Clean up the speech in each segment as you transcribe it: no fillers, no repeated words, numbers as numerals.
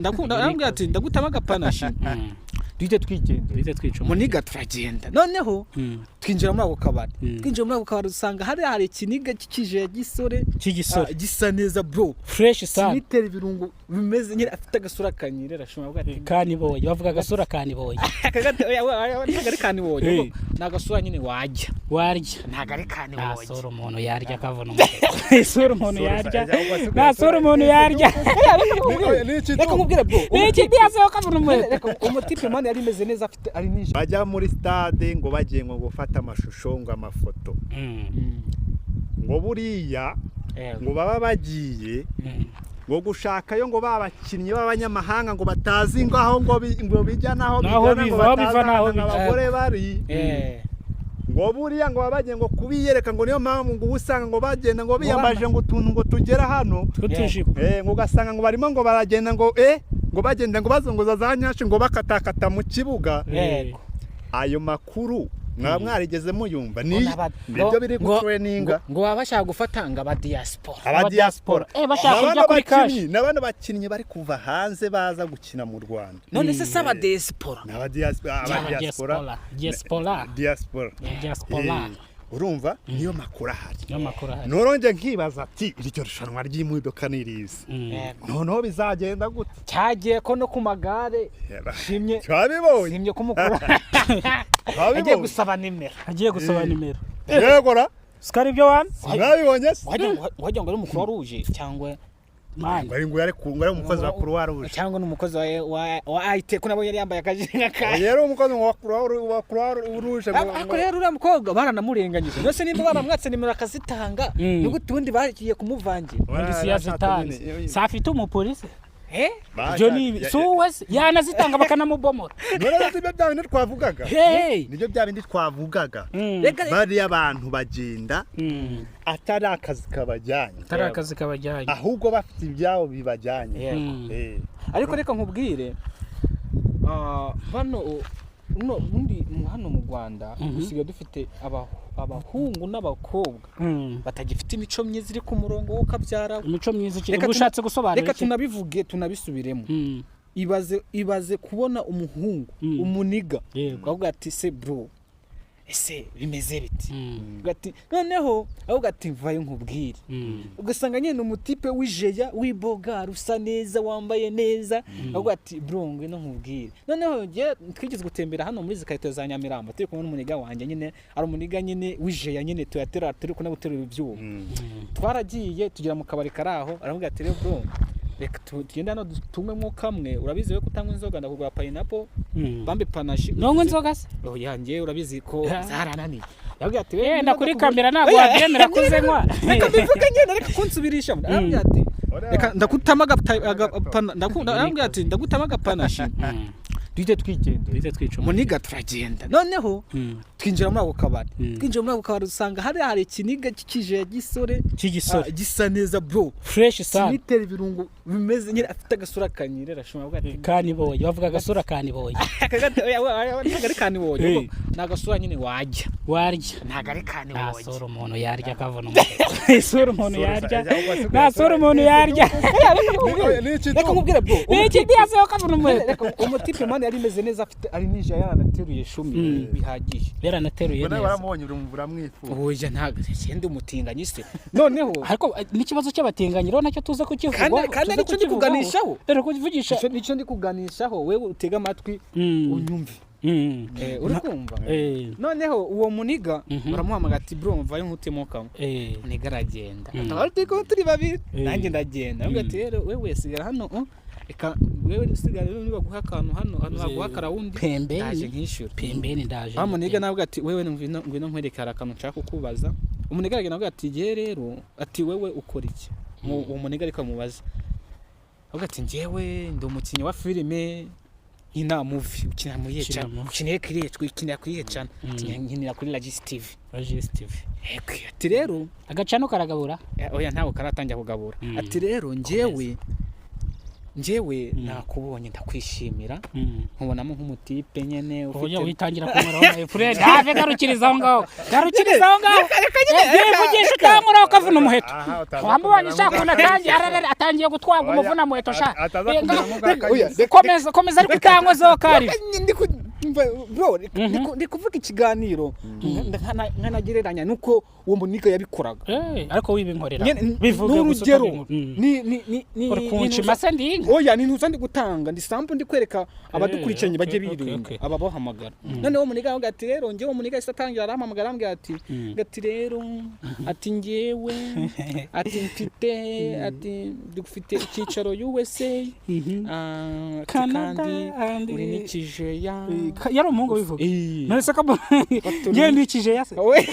Ndakunda, arambwira ati: "Ndagutama agapanashi, duhite twigendera." Duhite twica. Muniga turagenda, noneho twinjira muri ako kabari. Twinjira muri ako kabari, usanga hari ikiniga cy'ikije gisore. Cy'igisore. Ah, gisa neza, bro. Fresh sana. Sinitera ibirungo bimeze nyine, afite agasura kanyerera, ashobora kuvuga ati Kaniboye, bavuga agasura kaniboye. Akagati, oya, oya, oya, ntabwo ari kaniboye. Hey. Ni agasura nyine wajya. Warya. Ntabwo ari Nta kaniboye. sura umuntu yarya akavuna umuheto, isura umuntu yarya, nta sura umuntu yarya. Reka nkubwire, bro. Ni iki diyaseho akavuna umuheto? Reka, umutipe man yari imeze neza, afite ari nije. Bajya muri stade ngo bagiye ngo gufata amashusho, ngo amafoto, ngo buriya ngo baba bagiye ngo gushakayo ngo babakinnyi b'abanyamahanga ngo batazi ngo aho ngo bijya naho Naho bigana, ngo biva, aho batazi biva n'aho ahantu bijya. abagore bari, ngo buriya ngo baba bagiye ngo kubiyereka, ngo niyo mpamvu ngo uba usanga ngo bagenda ngo biyambaje ngo utuntu ngo tugera hano. Tw'utujipo. Ngo ugasanga ngo barimo ngo baragenda ngo ngo bagenda ngo bazunguza za nyashi, ngo bakatakata mu kibuga. Ayo makuru mwaba mwarigeze muyumva? Ni nibyo biri gutrendinga. Ngo baba bashaka gufata ngo aba diaspora. Aba diaspora. Bashaka kurya kuri cash. N'abano bakinnyi bari kuva hanze baza gukina mu Rwanda. None se aba diaspora? Ni aba diaspora, aba diaspora. Diaspora. Diaspora. Diaspora. Urumva niyo makuru ahari. Niyo makuru ahari. Noronge nkibaza ati: "Iryo rushanwa ry'imodoka nirizi, noneho bizagenda gute?" Cyagiye ko no ku magare shimye. Twabibonye. Shimye ko umukuru agiye Twabibonye. gusaba nimero. Agiye gusaba nimero. Yegora. Sikari ibyo wana. Mwabibonye se? Wagira ngo ari umukuru wari cyangwa Man. Ngo yari ngo ari umukozi wa Croix Rouge. Cyangwa ni umukozi wa IT, ko nabo yari yambaye akajire ka Yari umukozi wa Croix Rouge Ariko rero uriya mukobwa baranamurenganyije. Nose nimba baramwatse nimero akazitanga, Mm. ni gute ubundi bagiye kumuvangira? Polisi yazitanze, si afite umupolisi? Eh. Ibyo ni ibi si uwe se yanazitanga bakanamubomora. None se ibyo bya bindi twavugaga? Hey! Nibyo bya bindi twavugaga. Reka reka. Bariya abantu bagenda atari akazi kabajyanye. Atari akazi kabajyanye. Ahubwo bafite ibyabo bibajyanye. Yego. Ariko reka nkubwire, bano uno ubundi hano mu Rwanda dusigaye dufite abahungu n'abakobwa batagifite imico myiza iri ku murongo wo kabyara. Imico myiza iki? Reka Ubwo ushatse gusobanura Reka iki? tunabivuge, tunabisubiremo. Ibaze, ibaze kubona umuhungu, umuniga, ukavuga ati: "Se bro, ese bimeze biti?" Uvuga ati noneho, avuga ati: "Mvayo nkubwire." Ugasanga nyine umutipe w'ijeya w'ibogari, usa neza, wambaye neza, avuga ati: "Bro, ngwino nkubwire." Noneho njye twigeze gutembera hano muri izi karito za Nyamirambo, turi kumwe n'umuniga wanjye nyine, ari umuniga nyine w'ijeya nyine, tuyatera, turi kumwe guterura ibyuma. Twaragiye tugera mu kabari kari aho, aravuga ati: "Rero bro, reka tugende hano tunywemo kamwe, urabizi we kutanywa inzoga, ndakugura pineapple, bambe panache." Nonywa inzoga se? Oya, njye urabizi ko zarananiye. Yabwiye ati: Yenda kuri kamera ntabwo wabyemera kuzenywa. Reka mbivuge nyine, reka kunsubirisha. Arambwira ati: "Reka ndakutama agapana." Ndakunda, arambwira ati: "Ndagutama agapanashi, duhite twigendera." Duhite twica. Muniga turagenda, noneho twinjira muri ako kabari. Twinjira muri ako kabari, usanga hari ikiniga cy'ikije gisore. Cy'igisore. Ah, gisa neza, bro. Fresh sana. Sinitera ibirungo bimeze nyine, afite agasura kanyerera, ashobora kuvuga ati Kaniboye, bavuga agasura kaniboye. Akagati, oya, oya, oya, ntabwo ari kaniboye. Hey. Ni agasura nyine wajya. Warya. Ntabwo ari Nta kaniboye. sura umuntu yarya akavuna umuheto, isura umuntu yarya, nta sura umuntu yarya. Reka nkubwire, bro. Ni iki diyaseho akavuna umuheto? Reka, umutipe man yari imeze neza, afite ari nije, yaranateruye shumi bihagije. Yaranateruye Nawe neza. waramubonye, urumva uramwifuza. Oya, ntabwo ngende umutinganyi se noneho. Ariko n'ikibazo cy'abatinganyi rero nacyo tuze kukivugaho. Kandi Tuze aricyo ndi kukivugaho. kuganishaho. Rero kuvugisha Nicyo ndi kuganishaho, wewe utega amatwi unyumve. Uri kumva? Noneho uwo muniga baramuhamagara ati: "Bro, mvayo nkutemo kamwe." Muniga aragenda. Tukaba turi kumwe turi babiri. Nanjye ndagenda. Aravuga ati: "Rero wewe sigara hano, reka wewe sigara rero, niba guha akantu hano hano, baguha akarawundi." Pembeni. Ndaje nkishyura. Pembeni, ndaje. Wa muniga nawe ati: "Wewe ngwino, ngwino nkwereke, hari akantu nshaka kukubaza." Umuniga aragenda, avuga ati: "Jye rero," ati: "Wewe ukora iki?" Uwo muniga ariko amubaza, avuga ati: "Njyewe ndi umukinnyi wa filime, nkina movie." "Ukina muri Ukina channel?" movie. "Ukinira kuri, ukinira kuri channel?" Ati: "Nkinira kuri Ragis TV." Ragis TV. Ego, ati: "Rero" Agacano karagabura. Oya, ntabwo karatangira kugabura. Ati: "Rero njyewe Njyewe nakubonye, ndakwishimira, nkubonamo nk'umutipe nyene Uburyo ufite witangira kunkoraho, my friend, have, garukiriza aho ngaho, garukiriza aho ngaho. Yivugisha utankoraho ukavuna umuheto. Aha, utaza Wamubonye kumera sha ukuntu atangiye, ararara, atangiye gutwagwa Oya, umuvuna muheto sha. ataza Eh, kumera nk'ubwa Oya, Kanyuze. Komeza, komeza, ariko utankozeho kari. Bro, ndi kuvuga ikiganiro nkanagereranya nuko uwo muniga yabikoraga. Eh, ariko wibinkorera Nyene, bivuge gusa. n'urugero ni Uri kunshima se ndi inka? Oya, ni ntuza ndi gutanga, ndi sample ndi kwereka abadukurikiranye bajye birinda ababahamagara. Noneho muniga avuga ati rero njyewe, muniga ahise atangira arampamagara, arambwira ati ati rero, ati njyewe, ati mfite, ati dufite icyicaro USA, ah, ati Canada kandi uri n'ikijeya. Yari umuhungu bivuga? Eh. None se ko ngewe ndikije ya se? We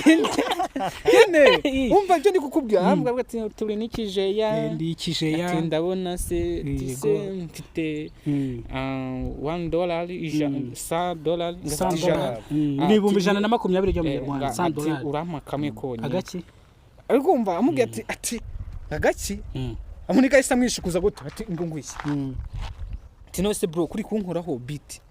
nyene, umva ibyo ndi kukubwira, arambwira ati turi n'ikijeya, Ndikije ya. ati ndabona se, ati se mfite $1, $100, ngafite 100. Ni 120,000 by'amanyarwanda, ati $100. Urampa kamwe konyine. Agaki? Ariko umva, amubwira ati agaki? Amunika ahise amwishikuza gute, ati ngo ngwiki, ati none se bro, kuri kunkoraho biti?